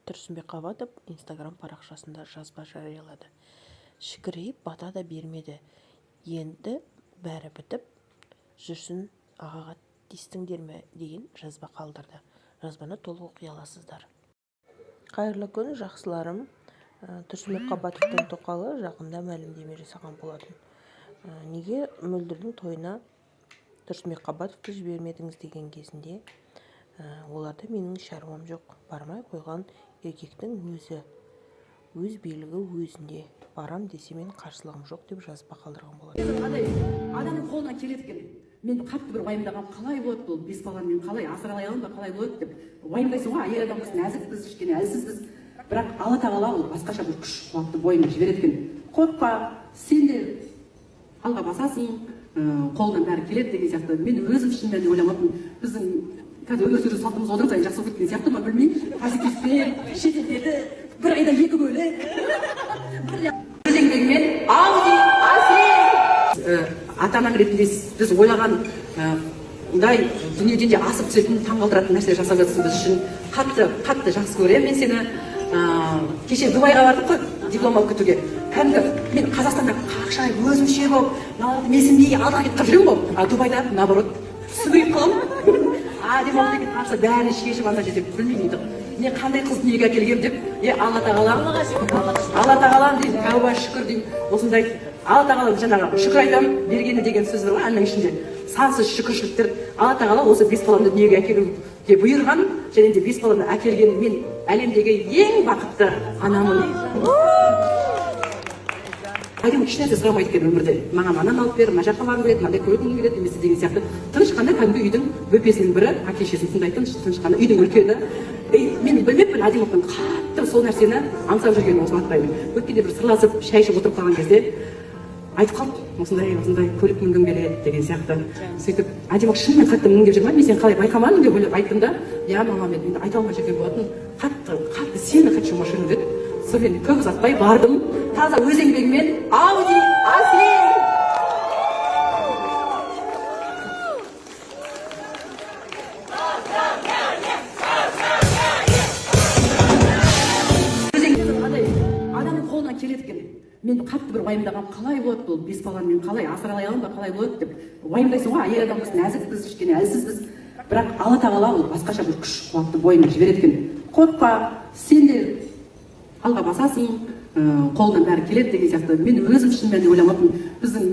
Тұрсынбек Қабатов Инстаграм парақшасында жазба жариялады. Шікірейіп бата да бермеді. Енді бәрі бітіп, Жүрсін ағаға тиістіңдер ме деген жазба қалдырды. Жазбаны толық оқи аласыздар. Қайырлы күн, жақсыларым. Тұрсынбек Қабатовтың тоқалы жақында мәлімдеме жасаған болатын. Неге Мөлдірдің тойына Тұрсынбек Қабатовты жібермедіңіз деген кезінде, оларда менің шаруам жоқ, бармай қойған еркектің өзі, өз билігі өзінде, барам десе мен қарсылығым жоқ деп жазба қалдырған болатын. Қандай адамның қолынан келеді екен? Мен қатты бір уайымдағанмын, қалай болады бұл, бес баланы мен қалай асырай аламын ба, қалай болады деп уайымдайсың ғой. Әйел адамбыз, нәзікпіз, кішкене әлсізбіз, бірақ Алла Тағала ол басқаша бір күш қуатты бойыңа жібереді екен. Қорықпа, сен де алға басасың, қолыңнан бәрі келеді деген сияқты. Мен өзім шын мәнінде ойламаппын. Біздің қазір өмір сүру салтымыз одан сайын жақсы болып кеткен сияқты ма, білмеймін. Позитивпен шетелдерді бір айда екі бөлек өз еңбегімен Ауди А7. Ата анаң ретінде біз ойлаған мындай дүниеден де асып түсетін, таңғалдыратын нәрселер жасап жатсың біз үшін. Қатты, қатты жақсы көремін мен сені. Кеше Дубайға бардық қой диплом алып кетуге. Кәдімгі мен Қазақстанда қақшайып, өзімше болып, мыналарды менсінбей, алдыға кетіп қалып жүремін ғой, а Дубайда наоборот сүмірейіп қаламын. А демалып деген қарсы бәрін шешіп, ана жерде білмеймін енді мен қандай қыз дүниеге әкелгенмін деп. Е, Алла Тағала, Алла Тағалам деймін, тәуба, шүкір деймін. Осындай Алла Тағала, жаңағы шүкір айтамын бергені деген сөз бар ғой әннің ішінде, сансыз шүкіршіліктер. Алла Тағала осы бес баламды дүниеге әкелуге бұйырған және де бес баланы әкелген, мен әлемдегі ең бақытты анамын. Әдемі ешнәрсе сұрамайды екен өмірде маған: ананы алып бер, мына жаққа барғым келеді, мынандай көлік мінгім келеді немесе деген сияқты. Тыныш қана кәдімгі үйдің бөпесінің бірі, әке шешесін тыңдайтын тыныш қана үйдің үлкені. И мен білмеппін Әдемі қатты сол нәрсені аңсап жүргенін осы уақытқа дейін. Өткенде бір сырласып, шай ішіп отырып қалған кезде айтып қалды: осындай, осындай көлік мінгім келеді деген сияқты. Сөйтіп, Әдемі шынымен қатты мінгім келіп жүр ма, мен сені қалай байқамадым деп ойлап айттым да. Иә, мама, мен енді айта алмай жүрген болатын, қатты, қатты сильно хочу машину деді. Сонымен көп ұзатпай бардым, таза өз еңбегіммен Ауди А7. Өз еңбегімен қандай адамның қолынан келеді екен? Мен қатты бір уайымдағанмын, қалай болады бұл, бес баланы мен қалай асырай аламын ба, қалай болады деп уайымдайсың ғой. Әйел адамбыз, нәзікпіз, кішкене әлсізбіз, бірақ Алла Тағала ол басқаша бір күш қуатты бойыңа жібереді екен. Қорықпа, сен де алға басасың, қолыңнан бәрі келеді деген сияқты. Мен өзім шын мәнінде ойламаппын. Біздің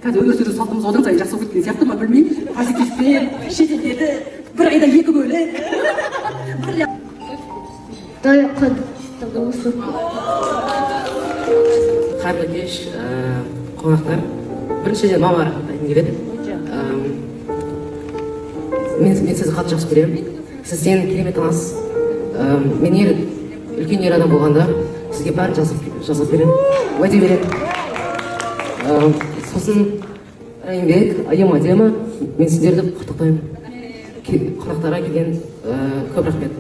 қазір өмір сүру салтымыз одан сайын жақсы болып кеткен сияқты ма, білмеймін. Позитивпен шетелдерді бір айда екі бөлек. Той құтты болсын. Қайырлы кеш, қонақтар! Біріншіден, мамаға рахмет айтқым келеді. Мен сізді қатты жақсы көремін, сіз ең керемет анасыз. Мен үлкен ер адам болғанда сізге бәрін жасап беремін, уәде беремін. Сосын Райымбек, Айым, Әдемі, мен сіздерді құттықтаймын. Қонақтарға келген көп рахмет.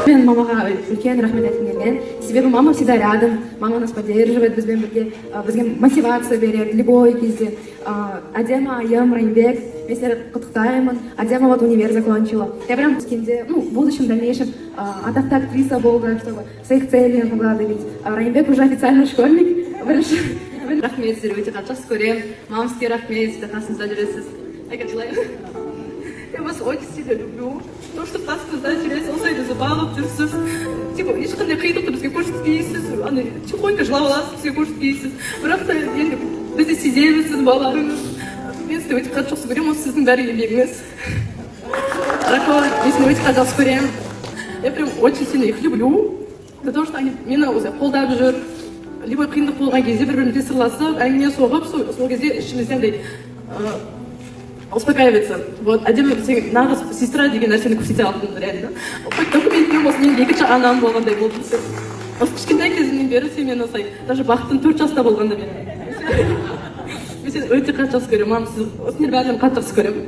Мен мамаға үлкен рахмет айтқым келген, себебі мама всегда рядом, мама нас поддерживает, бізбен бірге, бізге мотивация береді любой кезде. Әдемі, Айым, Райымбек, мен сіздерді құттықтаймын. Әдемі вот универ закончила, я прям өскенде, ну, в будущем, дальнейшем атақты актриса болды, чтобы своих целей могла добить. Райымбек уже официально школьник бірінші. Рахмет, сіздерді өте қатты жақсы көремін. Мамам, сізге рахмет, сіздер қасымызда жүресіз. Айка, жылаймын. Я вас очень сильно люблю. То, что қасымызда жүресіз, осылай бізді бағып жүрсіз. Типа, ешқандай қиындықты бізге көрсетпейсіз. Андай тихонько жылап аласыз, бізге көрсетпейсіз. Бірақ та енді біз де сеземіз, сіздің балаларыңыз. Мен сізді өте қатты жақсы көремін, осы сіздің бәрі еңбегіңіз. Рахмет, мен сені өте қатты жақсы көремін. Я прям очень сильно их люблю. За то, что они мені осылай қолдап жүр. Любой қиындық болған кезде бір бірімізбен сырласып, әңгіме соғып, сол кезде ішімізде андай успокаивается. Вот, Әдемі, сен нағыз сестра деген нәрсені көрсете алдың реально. Хоть документпен болсын, менің екінші анам болғандай болды сен. Осы кішкентай кезімнен бері сен мені осылай, даже Бақыттың 4 жаста болғанда мен сені өте қатты жақсы көремін, мам, сіз осының бәрін қатты жақсы көремін.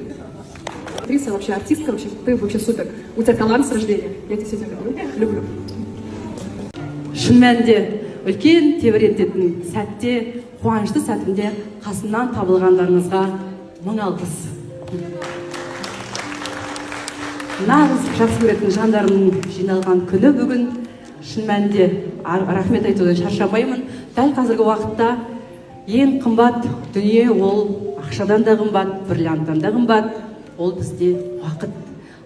Актриса вообще, артистка вообще, ты вообще супер, у тебя талант с рождения, я тебя сильно люблю, люблю. Шын мәнінде үлкен тебірентетін сәтте, қуанышты сәтімде қасымнан табылғандарыңызға мың алғыс. Нағыз жақсы көретін жандарымның жиналған күні бүгін. Шын мәнінде рахмет айтудан шаршамаймын. Дәл қазіргі уақытта ең қымбат дүние, ол ақшадан да қымбат, бриллианттан да қымбат, ол бізде уақыт.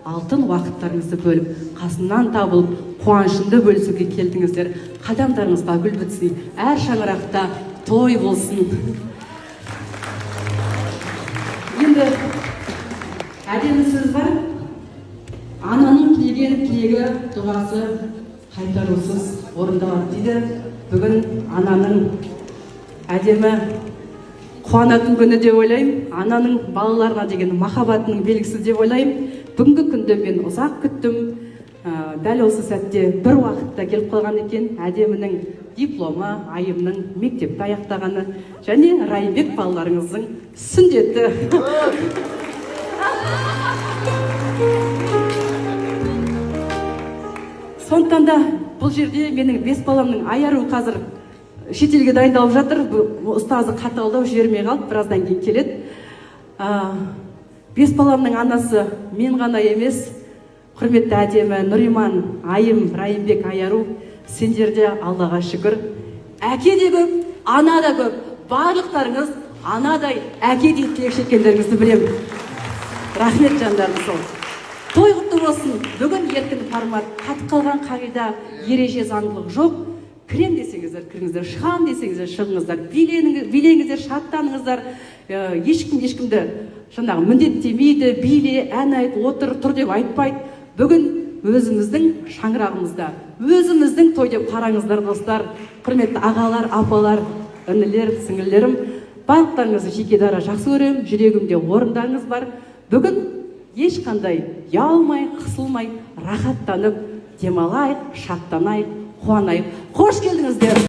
Алтын уақыттарыңызды бөліп, қасымнан табылып, қуанышымды бөлісуге келдіңіздер. Қадамдарыңызға гүл бітсін, әр шаңырақта той болсын. Енді әдемі сөз бар. Ананың тілеген тілегі, дұғасы қайтарусыз орындалады дейді. Бүгін ананың әдемі қуанатын күні деп ойлаймын. Ананың балаларына деген махаббатының белгісі деп ойлаймын. Бүгінгі күнді мен ұзақ күттім. Дәл осы сәтте бір уақытта келіп қалған екен. Әдемінің дипломы, Айымның мектепті аяқтағаны және Райымбек балаларыңыздың сүндеті. Сондықтан да бұл жерде менің 5 баламның Айару қазір шетелге дайындалып жатыр. Ұстазы қаталдау жібермей қалды, біраздан кейін келеді. 5 баламның анасы мен ғана емес, құрметті әдемі Нұриман, Айым, Райымбек, Айару, сендерде Аллаға шүкір, әке де көп, ана да көп. Барлықтарыңыз анадай, әкедей тілек шеккендеріңізді білемін. Рахмет жандарым сол. Той құтты болсын. Бүгін еркін формат, қатып қалған қағида, ереже, заңдылық жоқ. Кірем десеңіздер кіріңіздер, шығам десеңіздер шығыңыздар, билеңіздер, шаттаныңыздар. Ешкім ешкімді жаңағы міндеттемейді, биле, ән айт, отыр, тұр деп айтпайды. Бүгін өзіміздің шаңырағымызда, өзіміздің той деп қараңыздар, достар, құрметті ағалар, апалар, інілер, сіңілілерім, барлықтарыңызды жеке дара жақсы көремін, жүрегімде орындарыңыз бар. Бүгін ешқандай ұялмай, қысылмай, рахаттанып демалайық, шаттанайық, қуанайық. Қош келдіңіздер.